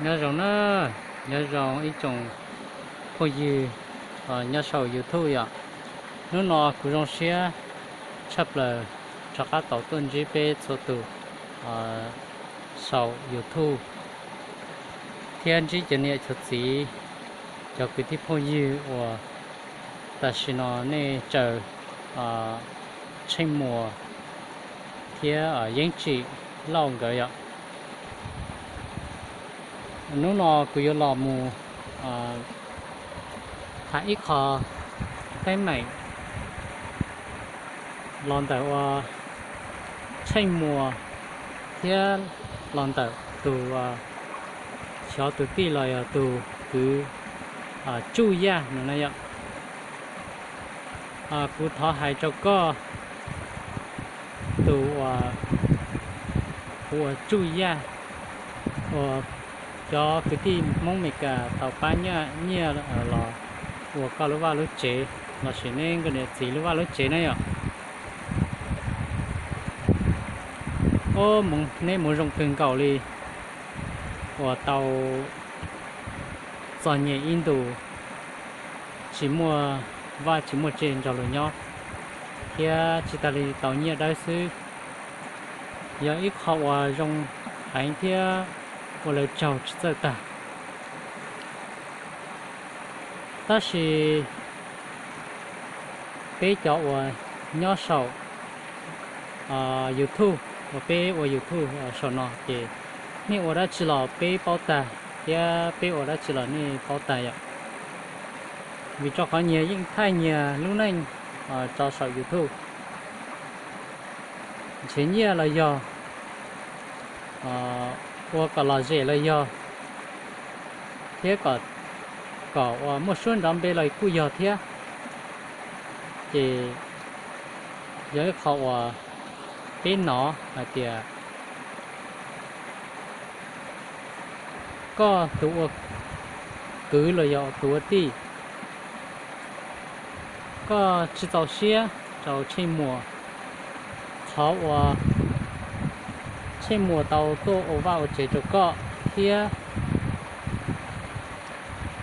Nyob zoo na, nyob zoo ib tsoom phooj ywg nyob saum YouTube yom. Hnub no kuv zoo siab tshaj plaws rov qab tau tuaj ntsib peb txhua tus saum YouTube thiab ntsib cov niam cov txiv, cov kwv tij phooj ywg uas tam sim no nej tsaws Tsheej Muas thiab Yeeb Tsim Lauj nkawd yom. Hnub no kuv yuav los mus tham ib qho teeb meem los ntawm ua Tsheej Muas thiab los ntawm tus xyov tus tij los yog tus kwv Tsuj Yaj no na yom. Kuv thov hais rau koj tus uas, kuv ua Tsuj Yaj, uas cov kwv tij Hmoob Meskas tau pab nyiaj los ua koj lub vaj lub tsev lossis neb nkauj niam txiv lub vaj lub tsev na yom. Ub, neb mus zoo kawg nkaus li, uas tau txom nyem ib ntus, tsis muaj vaj tsis muaj tse nrog luag nyob, thiab tsis tas li tau nyiaj dawb xwb. Yog ib qho uas zoo heev thiab ua lawv tsaug tsis txawj tag. Tab sis peb cov uas nyob saum YouTube, uas peb ua YouTube saum no ces nej ua dab tsi los peb paub tag, thiab peb ua dab tsi los nej paub tag yom. Vim rau qhov nyias yeej thaij nyias lub neej rau saum YouTube, nrhiav nyiaj los yog ua kom lom zem los yog, thiab kom, kom uas muaj suab nrov npe los kuj yog thiab. Ces yog ib qho uas peb hnov hais tias koj tus ua kwv los yog tus ua tij, koj tsis txaus siab rau Tsheej Muas, qhov uas Tsheej Muas tau tuaj ua vaj ua tsev rau koj, thiab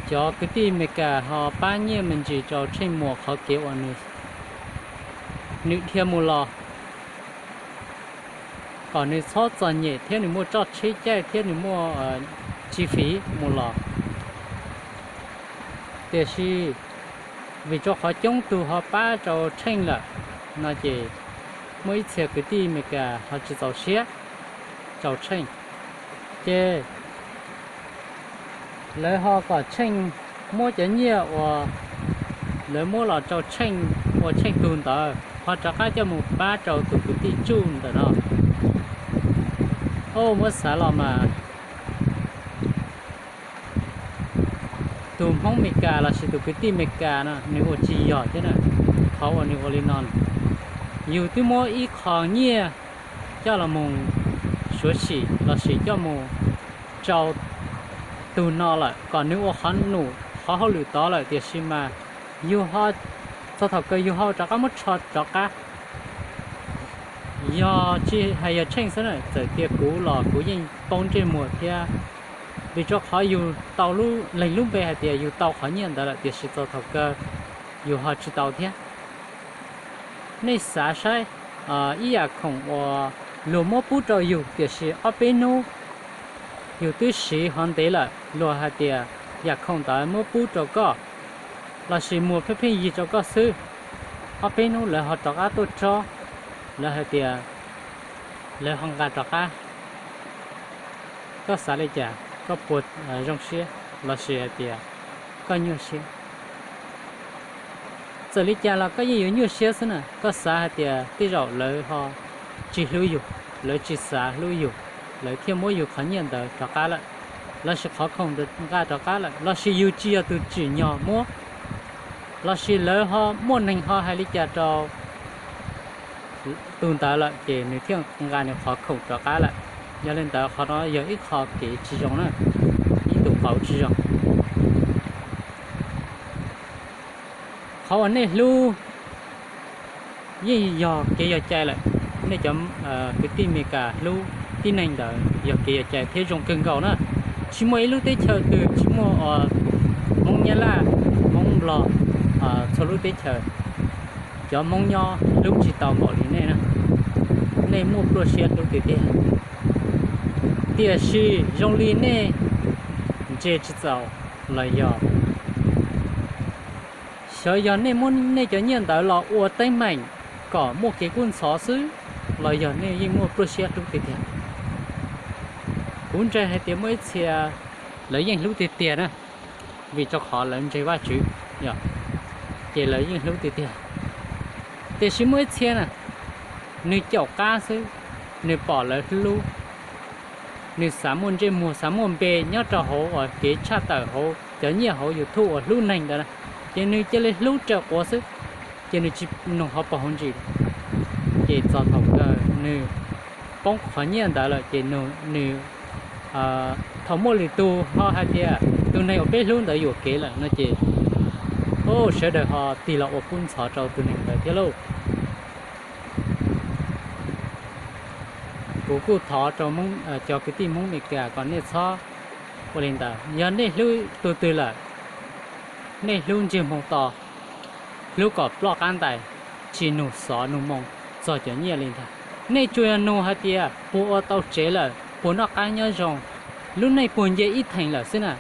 cov kwv tij Meskas ho pab nyiaj me ntsis rau Tsheej Muas qhov kev uas nws dhia mus los, kom nws txhob txom nyem thiab nws muaj txoj tsheb caij thiab nws muaj chi fiv mus los. Tiam sis vim rau qhov coob tug ho pab rau Tsheej lawm no ces muaj ib txhia kwv tij Meskas ho tsis txaus siab rau Tsheej, ces lawv ho kom Tsheej muab cov nyiaj uas lawv muab los rau Tsheej ua Tsheej tug ntawd ho rov qab coj mus pab rau tus kwv tij Tsuj ntawm no. Ub, muab xav los mas tus Hmoob Meskas lossis tus kwv tij Meskas no nws ua tsis yog thiab na, qhov uas nws ua li no. Yus twb muab ib qho nyiaj coj los mus suav sim lossis coj mus rau tus no lawm kom nws ua qhov num qhov hauj lwm tod lawm, tiam sis mas yus ho, txog thaum kawg yus ho rov qab muab rho rov qab. Yog tsis hais yog Tsheej xwb na, txawm tias kuv los kuv yeej paub ntsej muag thiab, vim rau qhov yus tau leeg lub npe hais tias yus tau qhov nyiaj ntawd lawm, tiam sis txog thaum kawg yus ho tsis tau thiab. Nej xav saib, ib yam khoom uas luag muab pub rau yus, tiam sis ob peb hnub yus twb siv hov ntev lawm, luag hais tias yam khoom ntawd muab pub rau koj lossis muag pheej pheej yig rau koj xwb, ob peb hnub lawv ho rov qab tuaj tsob, lawv hais tias lawv ho nqa rov qab. Koj xav li cas? Koj puas zoo siab lossis hais tias koj nyuaj siab? Txawm li cas los koj yeej yuav nyuaj siab xwb na. Koj xav hais tias tej zaum lawv ho tsis hlub yus, lawv tsis xav hlub yus, lawv thiaj muab yus qhov nyiaj ntawd rov qab lawm, lossis qhov khoom ntawd nqa rov qab lawm, lossis yus tsis yog tus tsim nyog muab, lossis lawv ho muaj neeg ho hais li cas rau tus ntawd lawm ces nws thiaj nqa nws qhov khoom rov qab lawm. Yog li ntawd qhov no yog ib qho kev tsis zoo na, ib tug qauv tsis zoo. Qhov uas nej hlub yeej yog kev yog cai lawm. Nej cov kwv tij Amelikas hlub tib neeg ntawd yog kev yog cai thiab zoo kawg nkaus na. Tsis muaj ib lub teb chaws twg tsis muaj Hmoob Nyab Laj, Hmoob Nplog, txhua lub teb chaws, cov Hmoob nyob hlub tsis tau npaum li nej na. Nej muaj pluaj siab hlub tiag tiag, tiam sis zoo li nej ntse tsis txaus los yog xyov yog nej muab nej cov nyiaj ntawd los ua teeb meem kom muaj kev kub ntxhov xwb, los yog nej yeej muaj pluaj siab hlub tiag tiag. Kuv ntseeg hais tias muaj ib txhia lawv yeej hlub tiag tiag na, vim rau qhov lawv ntseeg Vajtswv, ces lawv yeej hlub tiag tiag. Tiam sis muaj ib txhia na, nws caum qab xwb, nws pom lawv hlub, nws xav muaj ntsej muag xav muaj npe nyob rau hauv uas kev tshaj tawm hauv cov nyiaj hauv YouTube uas hlub neeg ntawd na, ces nws cia li hlub raws quav xwb, ces nws tsis nug hauv paus hauv ntsis. Ces txog thaum kawg nws poob qhov nyiaj ntawd lawm ces nws, thaum muaj lwm tus ho hais tias tus neeg uas peb hlub ntawd yuam kev lawm no ces, o, sawv daws ho tig los ua kub ntxhov rau tus neeg ntawd thiab lauj. Kuv kuj thov rau cov kwv tij Hmoob Meskas kom nej txhob ua li ntawd. Yog nej hlub tus twg lawm, nej hlub ntsiag moo to, hlub kom ploj qab ntais, tsis nug xov nug moo txog cov nyiaj li ntag. Nej tsuas yog nug hais tias puas ua tau tsev lawm, puas noj qab nyob zoo, lub neej puas nce ib theem lawm xwb na.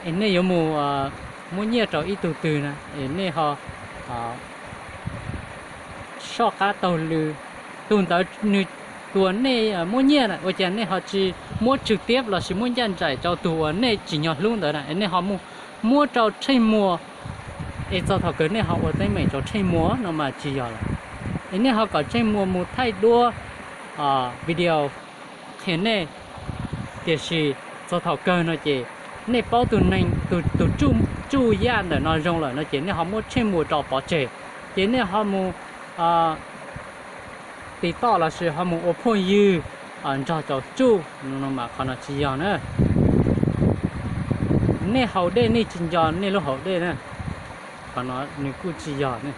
Es nej yuav mus muab nyiaj rau ib tug twg na, es nej ho soj qab taug lw, tus ntawd nws, tus uas nej muab nyiaj na ua cas nej ho tsis muab tswm tiab lossis muab ncaj nraim rau tus uas nej tsim nyog hlub ntawd na, es nej ho mus muab rau Tsheej Muas, es txog thaum kawg nej ho ua teeb meem rau Tsheej Muas no mas tsis yog lawm. Es nej ho kom Tsheej Muas mus thaij duab video qhia nej, tiam sis txog thaum kawg no ces nej paub tus neeg, tus tsuj yaj ntawm no zoo lawm no ces nej ho muab Tsheej Muas rau pov tseg, ces nej ho mus tiv toj lossis ho mus ua phooj ywg nrog cov tsuj no mas qhov no tsis yog na. Nej haus dej nej tsis nco nej lub hauv dej na, qhov no nws kuj tsis yog ne.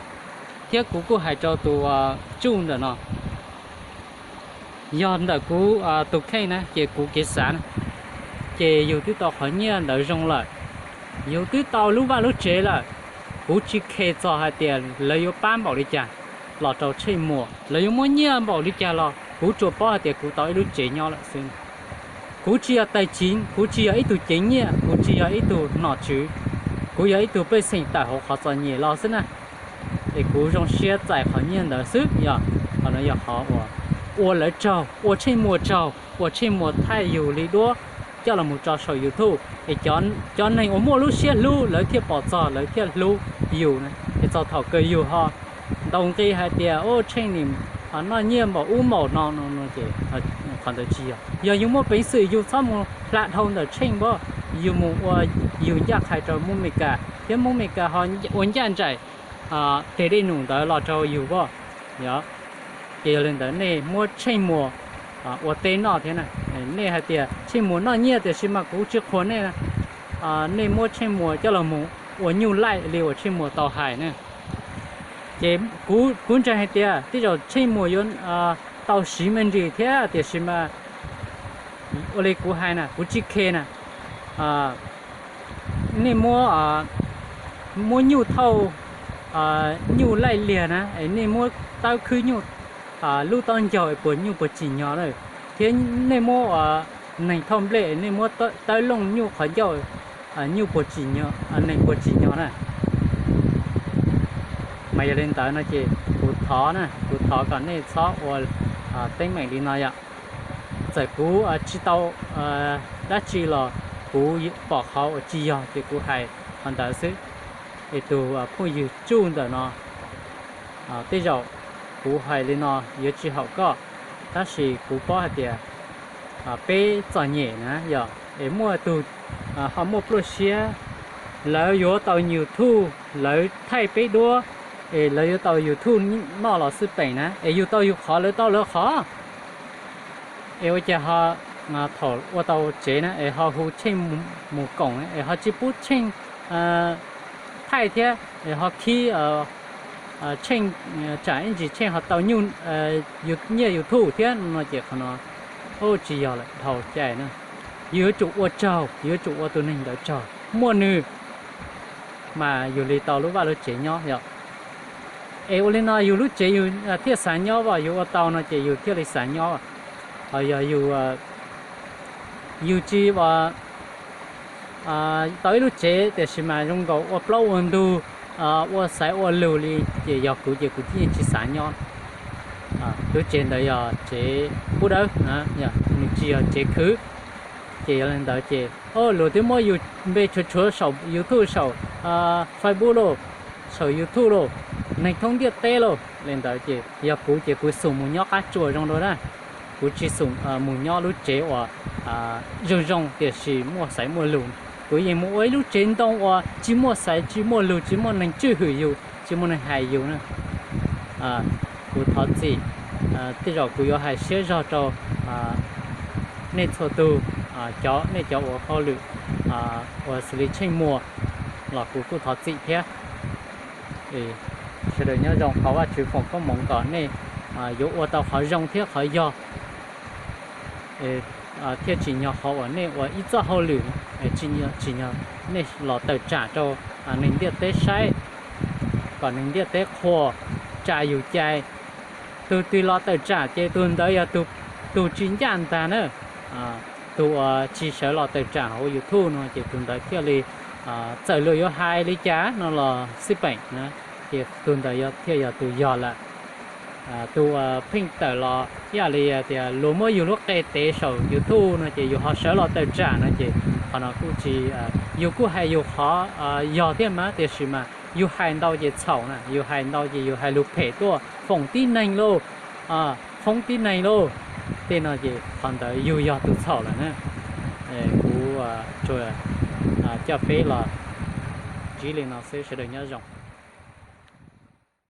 Thiab kuv kuj hais rau tus tsuj ntawm no, yog ntawm kuv tus kheej na ces kuv kev xav na, ces yus twb tau qhov nyiaj ntawd zoo lawm, yus twb tau lub vaj lub tsev lawm, kuv tsis khe txog hais tias lawv yuav pab npaum li cas los rau Tsheej Muas, lawv yuav muab nyiaj npaum li cas los kuv tsuas paub hais tias kuv tau ib lub tsev nyob lawm xwb. Kuv tsis yog tais tsiv, kuv tsis yog ib tug cev nyiaj, kuv tsis yog ib tug nom tswv, kuv yog ib tug pej xeem tawm hauv qhov txom nyem los xwb na. Es kuv zoo siab txais qhov nyiaj ntawd xwb, yog qhov no yog qhov uas ua lawv tsaug, ua Tsheej Muas tsaug, ua Tsheej Muas thaij yus li duab coj los mus tso saum YouTube, es cov neeg uas muaj lub siab hlub lawv thiaj pom txog lawv thiaj hlub yus na. Es txog thaum kawg yus ho ntaus nqi hais tias, o, Tsheej nim noj nyiaj npaum ub npaum no no ces qhov ntawd tsis yog. Yog yus muaj peev xwm yus txhob mus hla dhau ntawm Tsheej npaum, yus mus ua yus ncaj qha rau Hmoob Meskas thiab Hmoob Meskas ho ua ncaj nraim tes dej num ntawd los rau yus as. Ces yog li ntawd nej muab Tsheej Muas ua teb noj thiab na. Nej hais tias Tsheej Muas noj nyiaj tiam sis mas kuv tsis qhuas nej na. Nej muab Tsheej Muas coj los mus ua nyuj laij li uas Tsheej Muas tau hais na. Ces kuv ntseeg hais tias tej zaum Tsheej Muas yuav tau siv me ntsis thiab tiam sis mas ua li kuv hais na kuv tsis khe na. Nej muab, muab nyuj thauj nyuj laij liag na es nej muab tawb khwb nyuj lub taub ncaug es puas nyuj puas tsim nyog na, thiab nej muab neeg thauj nplej es nej muab tawb looj nyuj qhov ncauj, nyuj puas tsim nyog, neeg puas tsim nyog na. Mas yog li ntawd no ces kuv thov na, kuv thov kom nej txhob ua teeb meem li no yom. Txawm kuv tsis tau dab tsi los kuv pom qhov uas tsis yog ces kuv hais qhov ntawd xwb. Es tus phooj ywg tsuj ntawm no, tej zaum kuv hais li no yuav tsis haum koj, tab sis kuv paub hais tias peb txom nyem na yog es muaj tus ho muaj pluaj siab, lawv yuav tau YouTube, lawv thaij peb duab, es lawv yuav tau YouTube noj los xwb peem na, es yus tau yus qhov lawv tau lawv qhov. Es ua cas ho thaum ua tau tsev na es ho hu Tsheej mus koom es ho tsis pub Tsheej thaij thiab es ho khib Tsheej, tsam ib ntsis Tsheej ho tau nyiaj YouTube thiab no ces qhov no Tsis yog lawm, dhau cai na. Yus yuav tsum ua tsaug, yus yuav tsum ua tus neeg ntawd tsaug, muaj nws mas yus li tau lub vaj lub tsev nyob yom. Es ua li no yus lub tsev yus thiaj xav nyob as, yus ua tau no ces yus thiaj li xav nyob. Ho yog yus, yus tsis tau ib lub tsev tiam sis mas zoo nkaus ua plaub ua ntug, ua xaiv ua lug li, ces yog kuv ces kuv thiaj tsis xav nyob. Lub tsev ntawd yog tsev pub dawb, nws tsis yog tsev khwv. Ces yog li ntawd ces luag twb muab yus npe tshuav tshuav saum YouTube, saum Facebook lauj, saum YouTube lauj, neeg thoob ntiaj teb lauj. Li ntawd ces yog kuv ces kuv xum mus nyob qab tsuas zoo dua na. Kuv tsis xum mus nyob lub tsev uas zoo zoo tiam sis muaj xaiv muaj lug. Kuv yeej mus ua ib lub tsev ntoo uas tsis muaj xaiv tsis muaj lug, tsis muaj neeg tswj hwm yus, tsis muaj neeg hais yus na. Kuv thov txim, tej zaum kuv yuav hais siab zog rau nej txhua tus, cov nej cov ua hauj lwm uas xws li Tsheej Muas los kuv kuj thov txim thiab. Sawv daws nyob zoo, thov Vajtswv foom koob hmoov kom nej yuav ua tau qhov zoo thiab qhov yog, thiaj tsim nyog qhov uas nej ua ib txoj hauj lwm, tsim nyog nej los tawm tsam rau neeg ntiaj teb saib, kom neeg ntiaj teb qhuas, tsa yus cai. Tus twg los tawm tsam ces tus ntawd yog tus tsis ncaj ntag na. Tus uas tsis sawv los tawm tsam hauv YouTube no ces tus ntawd thiaj li, txawm luag yuav hais li cas no los xij peem na, ces tus ntawd thiaj yog tus yog lawm. Tus uas pheej tawm los ib yam li tias luag muab yus lub qe tev saum YouTube no ces yus ho sawv los tawm tsam no ces qhov no kuj tsis, yus kuj hais yus qhov yog thiab mas tiam sis mas yus hais ntau ces txhaum na, yus hais ntau ces yus hais lus phem tuaj foom tib neeg lauj, foob tib neeg lauj. Tej no ces qhov ntawd yus yog tus txhaum lawm na. Kuv tsuas coj peb los ntsib li no xwb, sawv daws nyob zoo.